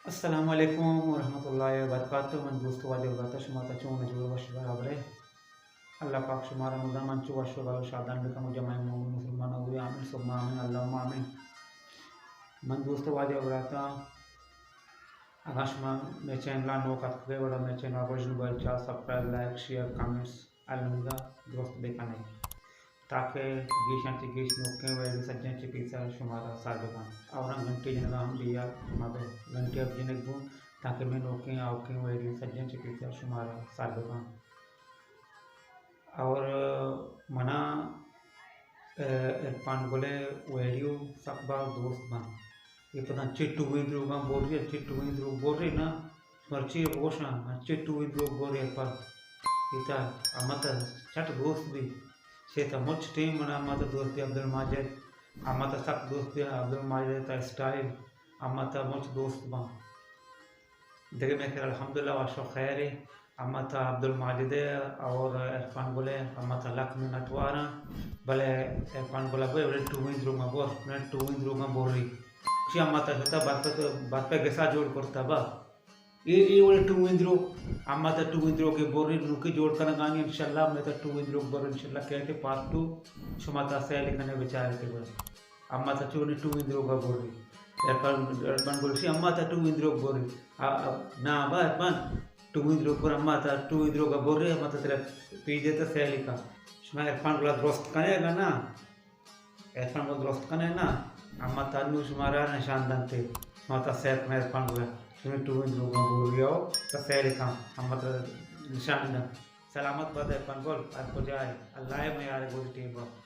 السلام علیکم ورحمۃ اللہ وبرکاتہ۔ من دوست واجہ براتا، شما تا چون جوڑ وش برابر ہے؟ اللہ پاک شمارا مدام انچو وش و بال و شادان بکن و جماعت مومن مسلمان ہوئے، آمین ثم آمین، اللہم آمین۔ من دوست واجہ براتا، اگاں شما مئے چینل ءَ نوک اتکگے وڑا مئے چینل ءَ بجن بل چا سبسکرائب، لائک، شیئر، کمنٹس المیگا درست بکنے، تاکہ گیشاں چہ گیش نوکیں ویڈیو سجاں چہ پیسر شمارا سر ببنت۔ اور ہم گھنٹی جنگا ہم بیا مبے، گھنٹی اب جنگ بو، تاکہ میں نوکیں آوکیں ویڈیو سجاں چہ پیسر شمارا سر ببنت۔ اور منا، اے، عرفان گل ءِ ویڈیو سک باز دوست بنت۔ اے پدا چٹویں دروگاں بوری، چٹویں دروگ بوری نا، مرچی گوشاں، چٹویں دروگ بوری پر۔ اے تا اما تا چٹ دوست بی۔ چے تا مچ ٹیم منا اما تا دوست بی عبدالماجد، اما تا سک دوست بی عبدالماجد تا اسٹائل، اما تا مچ دوست بنت۔ دگہ مئے خیر الحمدللہ وش و خیر ہے۔ اما تا عبدالماجد ہے اور عرفان گل ہے، اما تا لکھ منت واراں، بلے عرفان گل ابو وڑے ٹویں دروگاں بور، وڑے ٹویں دروگاں بوری۔ چی اما تا شتا برپے، برپے گسا جوڑ کرتا با۔ اے، اے وڑے ٹویں دروگ، اما تا ٹویں دروگ کے بوری، نوکی جوڑ کنگانی انشاءاللہ، میں تا ٹویں دروگ بور انشاءاللہ کہتے پارٹ ٹو، شما تا سیل کنے بچارے تے بس۔ اما تا چونی ٹویں دروگا بوری۔ عرفان، عرفان گل شی اما تا ٹویں دروگ بوری۔ آ، آ، نا با عرفان، ٹویں دروگ بور اما تا ٹویں دروگا بوری، اما تا تیرا پیجے تا سیل کا۔ شما عرفان گلا درست کنے گا نا؟ عرفان گلا درست کنے نا؟ اما تا نو شمارا نشان دنتے۔ شما تا سیل کنے عرفان گلا۔ شما ٹویں دروگا بوری آؤ، تا سیل کا۔ اما تا نشان دن۔ سلامت بات عرفان گل، ہر کجا ہے۔ اللہ ہے میارے گوزی ٹیم با۔